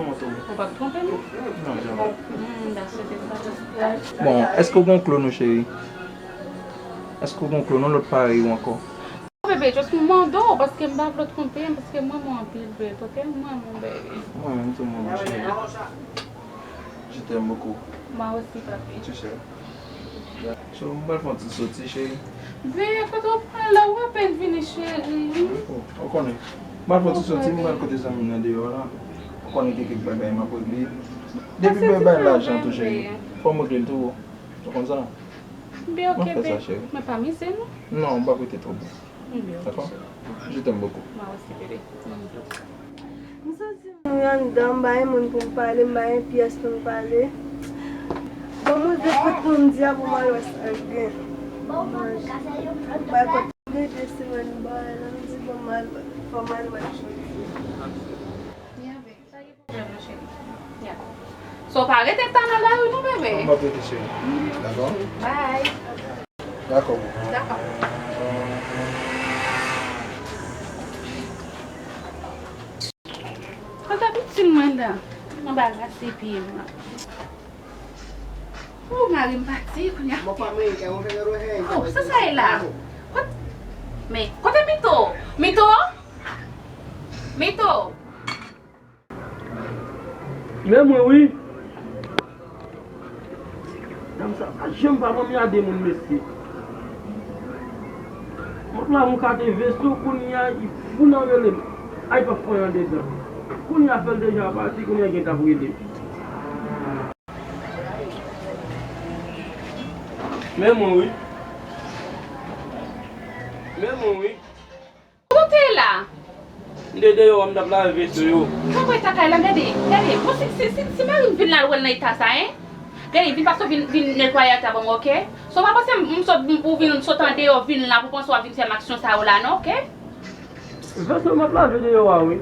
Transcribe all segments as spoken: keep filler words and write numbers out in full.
Ou p ap twonpe m non? Non, janm. Hmm, m ta swete sa. Bon, èske w gen yon klon non, cheri? Èske w gen yon klon non, lòt parèy ou ankò? Bebe, just m mande w, paske m pa vle w twonpe m, paske m renmen w anpil, babe, ok? M renmen w, baby. Mwen menm tou, m renmen w, cheri. Je t'aime beaucoup. Moi aussi, papi. Tu sais. So, m pral fè yon ti soti, cheri. Ve, kote w pral la? Ou apèn vini, cheri. Ou, ou konnen. M pral fè yon ti soti, m pral kote zanmi m nan deyò la. Ou konnen gen kèk bagay m ap regle. Depi bay lajan tou, cheri. Fò m regle l tou. Ou konn sa? Bebe, ok, bebe. M ap fè sa, cheri. Men pa mize non. Non, m p ap rete twò bon. Dakò? Je t'aime beaucoup. Moi aussi, bébé. M santi m anndan, m pa gen moun pou m pale, m pa gen pyès pou m pale. Bon, mwen vle kote pou m di a pou m al wè sa l gen. Bay kote de, de semèn m pa wè l, m di bon, m al, fò m al wè l jodi. So, pa rete ta nan lari non, bebe. M ap rete, cheri. Dakò? Bye. Dakò, boo. Dakò. Kote pitit mwen la? M anbarase pye m. Ou, mari m pati kounye a. Oh, sa sa ye la? Kot-, men, kote Mito? Mito? Mito? Men mwen wi. Dam sa pa janm pa ban m yade moun, mesye. M ap lave yon kate veso kounye a, li fou nan rele m. Ay, pa fè anyen andedan. Kounye a fè l deja pati, kounye a gen t ap rele m. Men mwen wi. Men mwen wi. Kote w te ye la? M te deyò a, m t ap lave veso yo. Kanpe ta kay la, gade, gade. Bon, si, si, si, si mari m vin la, l wè l nan eta sa, en? Gade, vin pase w vin, vin netwaye atè a ban mwen, ok? So, pa panse m, m sot, m, ou vin sot andeyò, vin la pou panse w ap vin fè m aksyon sa yo la, non, ok? Veso m ap lave deyò a, wi.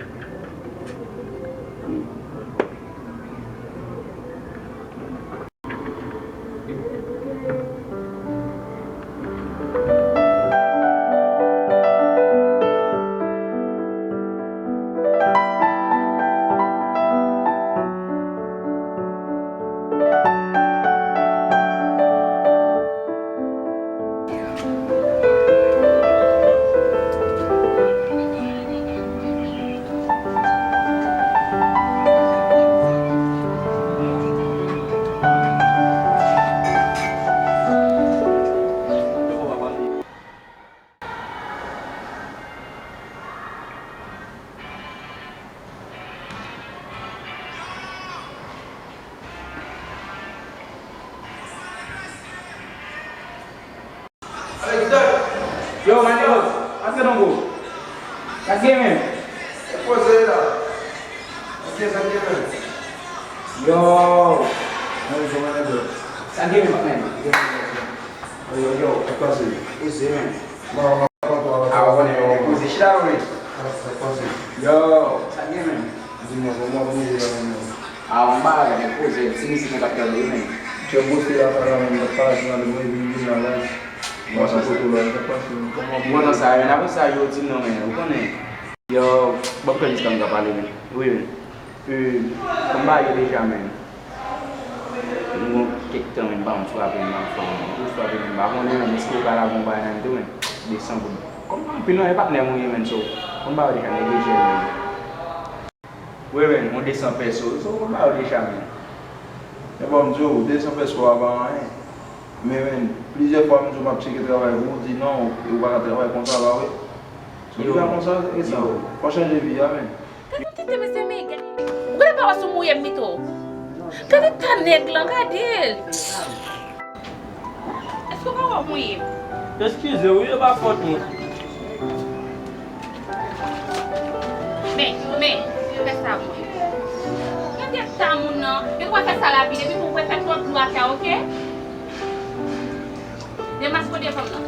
Yo, Manilo, antre non, bro. Sa k gen, menm? E poze la. Ok, sa k gen, menm? Yo. Manilo, Manilo. Sa k gen, menm, patnè? Yo, yo, yo. Sa k pase? Poze, menm. Bon, bon, bon, bon, bon. Ah, w konnen, men, poze. Chita non, menm. Sa k pase? Yo, sa k gen, menm? Di mwen, kòman w ap bouje la, menm? A, yon bagay, men poze, ti mizik mwen t ap tande, wi, men. Chè poste la, sa la, men, mwen pa di nan mwen vin vin la, la. Mwen sou poto la, sa pase, men kòman w ap bouje? Mwen nan sa, men apre sa, yo di m nan, men, ou konnen. Yo, ban m fè jiska m ka pale, men. Wi, men. E, kòm bagay yo deja, men. Mwen kèk tan, men, m pa konn frape, m pa konn frape, men. Ou frape, men, m pa konnen, men, èske ou ka lage yon bagay nan men tou, men. Desann pou m. Kòm anpil nan e patnè mwen ye, men, so. Kòm bagay yo deja neglije, men. Wi, men, yon de san pèso, so, ou konn ba yo deja, men. Men bon, m di w, de san pèso a pa anyen. Men, men, plizyè fwa m di w m ap tcheke travay pou ou, ou di non, ou pa ka travay konsa, pa vre? So, li pa konsa, e sa, fò chanje vi a, men. Gade yon tete, mesye, men, gade. Ou gade pa wè sou mouye m pito. Gade ta nèg lan, gade l. Èske w pa wè w mouye? Eskize wi, e pa fòt mwen. Men, men, fè sa mwen. Gade ta moun nan, yo pral fè sa lapid, epi pou w fè twòp dlo atè, oke? Demaske w devan m nan.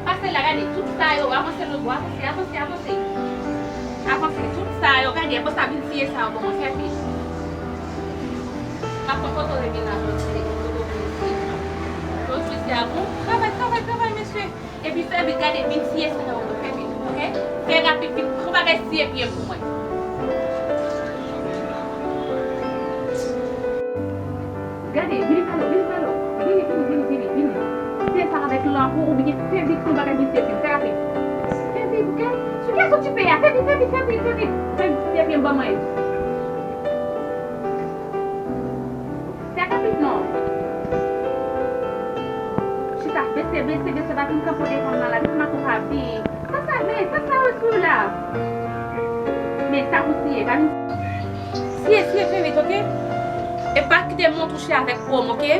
Pase la, gade, tout sa yo, avanse lòt bò, avanse, avanse, avanse. Avanse, tout sa yo, gade, apre sa, vin siye sa yo, bon, mwen fè pil. M ap pran foto de vin la, jodi, foto de vin siye. Jodi, se a bon. Travay, travay, travay, mesye. Epi fè vit, gade, vin siye sa yo, mwen fè pil. Fè rapid, vin pran bagay siye pye m pou mwen. Gade, vini pale, vini pale. Vini, vini, vini, vini, vini. Siye sa avèk lankou oubyen fè vit pran bagay siye pye m. Fè rapid. Fè vit, oke? Sou kè sou ti peye a. Fè vit, fè vit, fè vit, fè vit. Fè vit siye pye m ban mwen. Fè rapid non. Chita, bese, bese, bese, pa vin kanpe devan m nan la, vin makout abi. Sa sa, men, sa sa yo sou la? Men sa pou siye, pa vin. Siye, siye, fè vit, oke? E pa kite m touche avèk po m, oke?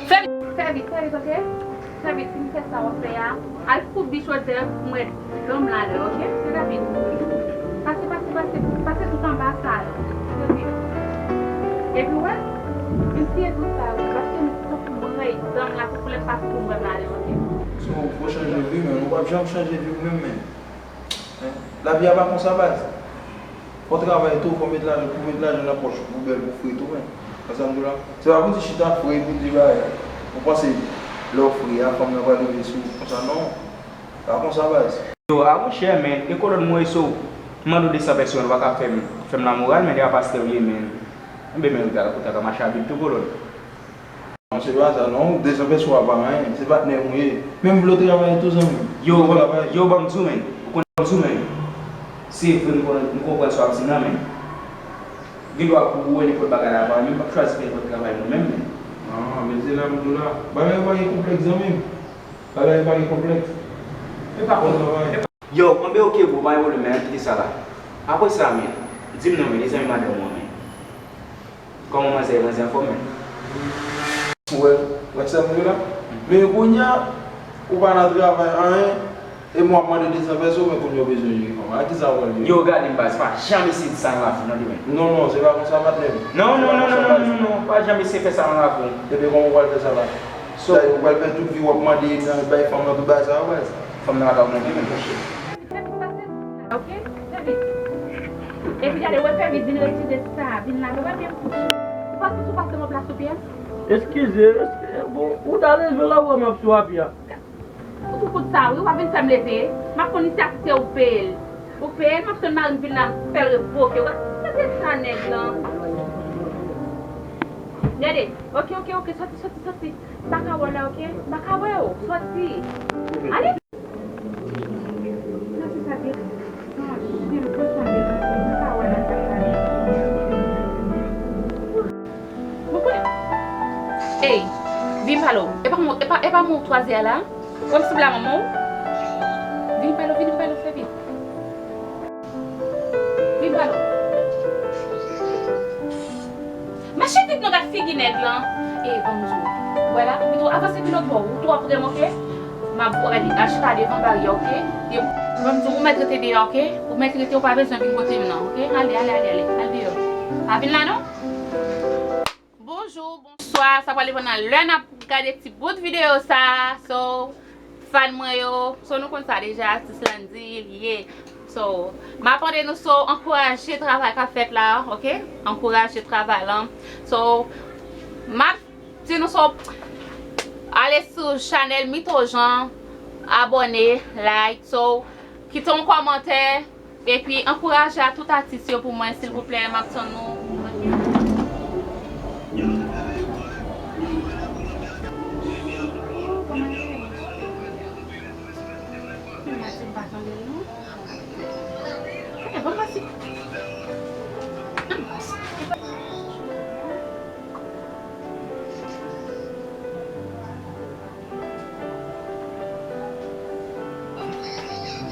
Fè vit, fè vit, oke? Fè vit, fin fè sa w ap fè a. Al fout bi chodyè pou mwen dan m ladan l, oke? Se rapid. Pase, pase, pase, pase tout anba sa yo. Se vit. Epi w wè, vin siye tout sa yo, paske m tankou mwen, dan m la, tout koulè pase pou mwen ladan l, oke? So, fò chanje vi, men ou p ap janm chanje vi w menm, men. Lavi a pa konsa, baz. Fò w travay tou, fò w met lajan, pou met lajan nan pòch, pou bèl, pou fre tou, men. Konprann sa m di w la? Se pa pou di chita fre, pou di bagay. Ou panse lè w fre a, fanm nan pral rive sou ou konsa, non. Pa konsa, baz. Yo, a monchè, men, e kolòn mwen, so, m mande w de san pèso, ou pa ka fè m, fè m lamoral, men, depi pastè w ye, men. Enben, men, ou ta, ou ta ka mache avè l tou, kolòn. Non, se pa sa, non. De san pèso a pa anyen. Se patnè m ou ye. Men m vle w travay tou, zanmi. Yo, ban m, yo, ban m di w, men. Ou konn ban m di w, men. Se vre, m konn, m konprann sa w ap di m nan, men. Gen dwa pou ou wè nenpòt bagay la pa, men m p ap chwazi fè nenpòt travay mwen menm, men. Ah, men se la m di w la. Bagay yo pa gen konplèks, zanmi m. Bagay yo pa gen konplèks. E pa konn, e pa. Yo, anben, oke, bro, pa gen pwoblèm, men, kite sa la. Apre sa, men, di m non, men, e zanmi madanm ou an, men. Kòman manzè, manzè anfòm, men? Ou wè, ou wè sa m di w la? Men kounye a, ou pa nan travay, anyen, e mwen ap mande de san pèso, men kounye a ou bezwen jere fanm. A kisa ou pral jere? Yo, gade m, baz, pa janm eseye di sa nan lavi w, non, demen. Non, non, se pa konsa, patnè m. Non, non, non, non, non, non, non, pa janm eseye fè sa nan lavi w. Ebyen, kòman ou pral fè sa la? Sa, ou pral fè tout vi w ap mande nan bay fanm nan tout bagay sa yo, baz. Fanm nan pa ka manke, men, monchè. Ok? Fè vit. Epi gade, wè, fè vit, vin retire sa, vin lave, wè, byen fouti. Ou pa santi w pa sèlman plas sou pye a? Eskize, eskize, bon, ou ta leve la, ou wè m ap sou abi a. Ou tou kout sa, wi, ou pa vin fè m leve. M ap konn isit se ou peye l. Ou peye l, m ap tann mari m vin la, m fè l revoke. Ou gade sa nèg lan. Gade, ok, ok, ok, soti, soti, soti. M pa ka wè w la, ok? M pa ka wè w, soti. Ale! Gade sa deranjan, m pa wè nan sa. Mwen konnen. Ey, vin pale w. E pa mwen, e pa, e pa mwen w twaze a la? Kòmsi m la manman w? Vin pale w, vin pale w, fè vit. Vin pale w. Mache vit non, gad figi nèg lan. E, ban m di w. Wè la, pito avanse pi lòt bò. Ou twò pre m, ok? M ap, gade, al chita devan baryè, ok? E, ban m di w, ou mèt rete deyò, ok? Ou mèt rete, ou pa bezwen vin kote m nan, ok? Ale, ale, ale, ale. Al deyò. Pa vin la non. Bonjou, bonswa. Sa pral depann nan lè n ap gade ti bout videyo sa. So, fan mwen yo, so nou konn sa deja, atis Landy li ye. So, m ap mande nou, so, ankouraje travay k ap fèt la, ok? Ankouraje travay lan. So, m ap di nou, so, ale sou chanèl Mito Jean, abòne, like, so, kite yon kòmantè, epi ankouraje a tout atis yo pou mwen, silvouplè, m ap tann nou. Mwen pa tande l non. Gade, ban m pase.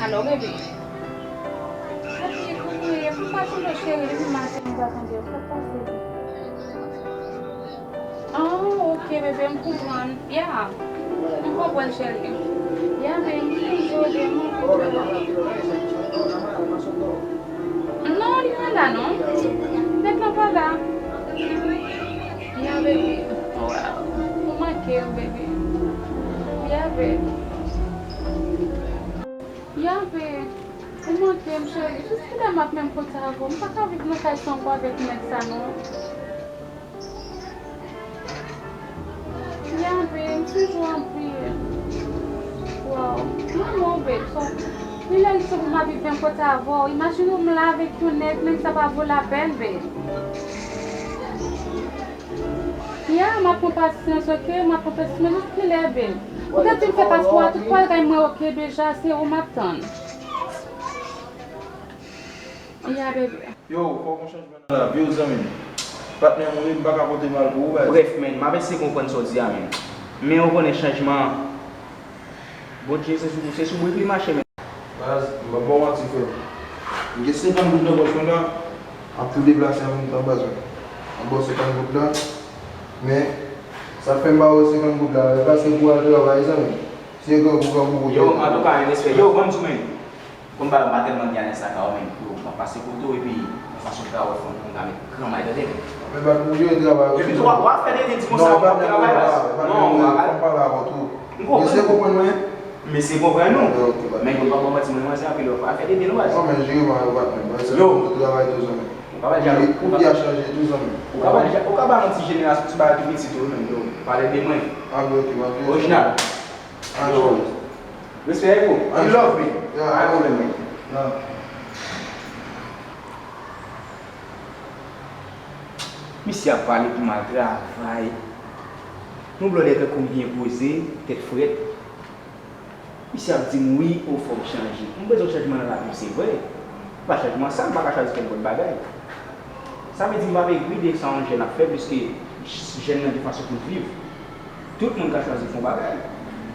Alo, bebe. Papi, koukou, e pou pa tande w, cheri, depi maten m pa tande w. Sa k pase? Ah, ok, bebe, m konprann. Ya. M konprann, cheri. Ya, bebe, m konprann, bebe, m konprann. Non, li pa la, non. Nèg lan pa la. Ya, bebe. Wow. Ou manke m, bebe. Ya, bebe. Ya, bebe. Ou manke m, cheri. Jis kilè m ap menm kontan avè w? M pa ka viv nan kay sa ankò avèk nèg sa, non. Ya, bebe, m sonje w anpil. Wow, non, non, babe, so, li lè li sou pou m ap viv menm kote avè w. Imajine w m la avèk yon nèg, nèg sa pa vo lapèn, babe. Ya, m ap pran pasyans, oke? M ap pran pasyans, men jis kilè, babe? Ou te di m fè paspò a, tout bagay mwen oke deja, se ou m ap tann. Ya, baby. Yo, fòk yon chanjman nan lavi w, zanmi m. Patnè m ou ye, m pa ka pote mal pou ou, baz. Brèf, man, m ap eseye konprann sa w di a, man. Men ou konnen chanjman an, Bondye se sou, se sou brik li mache, man. Baz, m p ap ba w manti, frè m. M gen senkant goud nan pòch mwen la, m ap tou deplase an menm tan, baz, man. M ap ba w senkant goud la, men sa k fè m ba w senkant goud la, se paske pou w al travay, zanmi m. Se grangou, grangou pou w. Yo, antouka, men respè. Yo, ban m di w, man. Kòm pa, m pa tèlman gen alèz lakay ou, men, yo, m ap pase kote w, epi yon fason travay fò m ka met gran may, tande? Men pa pou yo travay. Epi tou, w ap, w ap fè Dede di konsa, w ap travay, baz. Non, w ap pale avè w tou. M konprann. Eseye konprann mwen. M eseye konprann ou. Men yo pa ban manti, mwen, mwen se anpil lòt fwa. Afè Dede nou, baz. Non, men jere mwen, yo pa t menm. Yo. Travay tou, zanmi. Ou ka ba l djab. Ou ka ba l djab. Ou ka ba yon ti jenerasyon, ti bagay tou piti tou, menm, yo. Pale de mwen. Orijinal. Yo. Respè, bro. You love me. Yeah, I love you. Misye ap pale pou m al travay. Yon blòdè tankou m byen poze, tèt frèt. Misye ap di m, "Wi, o, fò m chanje." M bezwen chanjman nan lavi m, se vre. Pa chanjman sa, m pa ka chwazi fè nenpòt bagay. Sa vle di m pa p egri de sa yon jèn ap fè, piske jèn nan gen fason pou l viv. Tout moun ka chwazi fè yon bagay.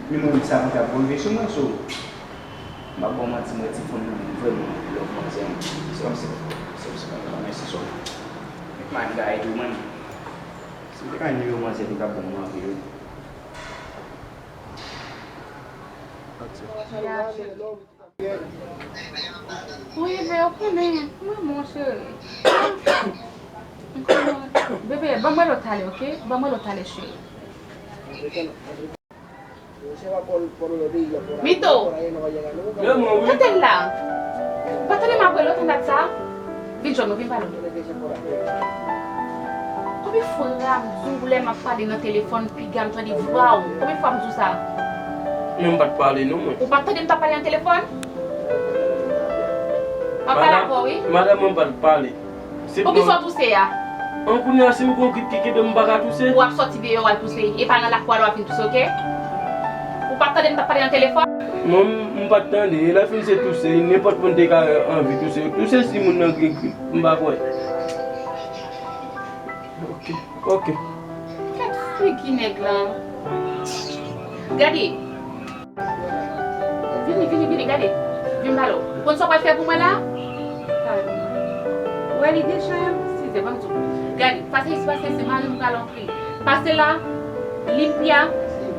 Men mwen menm sa mwen t ap boulve sou mwen, so, m ap ba w manti, mwen ti fanm nan, mwen vrèman love manzè. Se kòmsi, se kòmsi mwen renmen si sou. Met mwen gade tou, mwen. Si m te ka gen nimewo manzè, li t ap bon mwen anpil, wi. Wi, men ou konnen, mwen, mon cheri. Bebe, ban mwen lòt ale, oke? Ban mwen lòt ale, cheri. Mito! Kote l la? Ou pa tande m ap rele w tann dat sa? Vin jwenn mwen, vin pale. Konbyen fwa m di w lè m ap pale nan telefòn, piga m tande vwa w? Konbyen fwa m di w sa? Men m pa t pale non, mwen. Ou pa t tande m t ap pale nan telefòn? M ap pale avè w, wi. Madanm, madanm mwen pa t pale. Poukisa w touse a? An kounye a, si m gon grip ki kenbe m, m pa ka touse. W ap sòti deyò, w al touse. E pa nan lakou a w ap vin touse, oke? Ou pa t tande m t ap pale nan telefòn? Mwen, m pa t tande. E lè fin se touse, nenpòt moun te ka anvi touse. Touse si moun nan gen grip, m pa kwè. Ok, ok. Gad figi nèg lan. Gade. Vini, vini, vini, gade. Vin pale w. Ou konn sa w pral fè pou mwen la? Ou wè li deja, sizè, ban m di w. Gade, pase isit, pase isit, mari m pral antre. Pase la, limpia,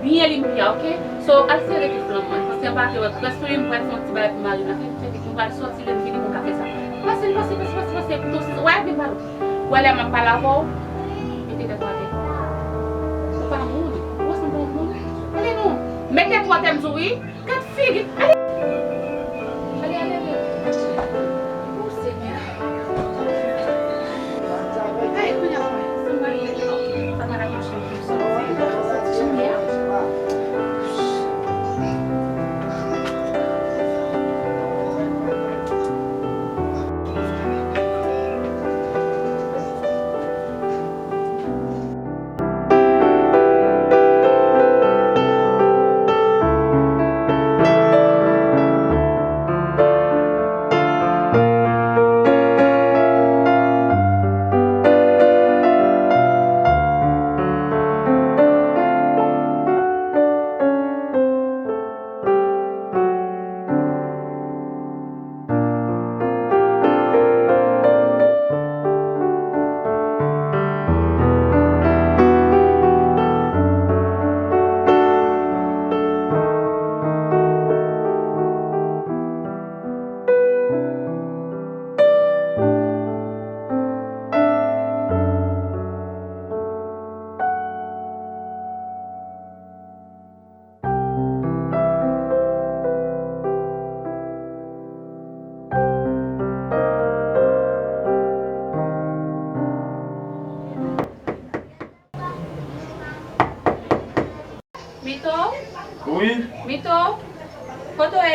byen limpia, oke? So, al sere tout flanm mwen. Paske m pa vle wè grès mwen, m pral fè yon ti bagay pou mari m la. Fè m tcheke, m pral sòti, lè m vini, m ka fè sa. Pase, pase, pase, pase, pase, pito, wè, vin pale. Wè lè m ap pale avè w, mete tèt ou atè. Ou pa moun, ou sanble yon moun. Ale non, mete tèt ou atè, m di w, wi. Gad figi, ale. Ale, ale, ale. O Senyè. Ay, kounye a mwen, sa m pral fè? Sa m pral akonse.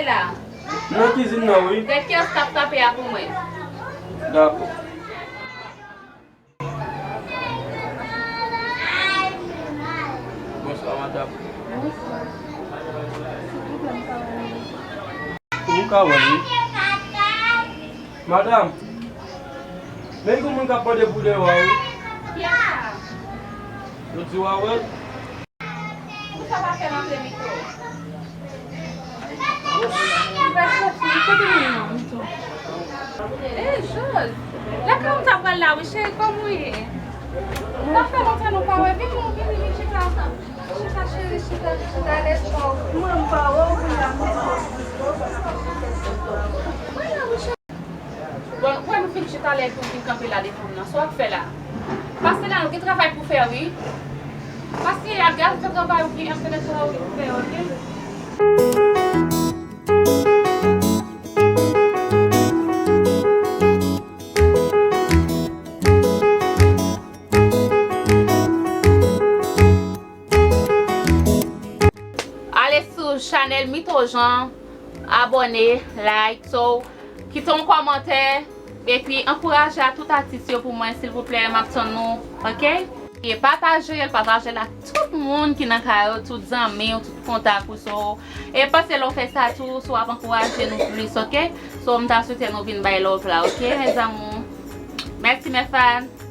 La. M nan kizin nan, wi. Gad kiyès k ap tape a pou mwen. Dakò. Bonswa, madanm. Bonswa. Ou ka wè, wi. Madanm, men gen moun k ap mande pou dewa, wi. Kiyès sa? Yo di w a wè l. Poukisa w pa fè l antre, Mito? Li pa soti. Kote moun nan, Mito? Ey, Jòj. Lakay ou m ta pral la, wi, cheri, kòman w ye? Sa fè lontan nou pa wè. Vin, non, vin, vin, chita. Chita, cheri, chita, chita, let's go. Mwen, m pa wè w, kounya, m vin wè w. Mwen la, wi, cheri. Bon, ou wè nou fin chita la epi w vin kanpe la devan m nan. Sa w ap fè la? Pase la, nou gen travay pou fè, wi. Pase, al gade fè travay ou, gen anpil travay ou gen pou fè, oke? Ale sou chanèl Mito Jean, abòne, like, so, kite yon kòmantè, epi ankouraje a tout atis yo pou mwen, silvouplè, m ap tann nou, oke? E pataje l, pataje l ak tout moun ki nan kay ou, tout zanmi w, tout kontak ou, so, e panse lè w fè sa tou, so, w ap ankouraje nou plis, oke? So, m ta swete nou vin bay love la, oke, mes amours? Mèsi, mes fans!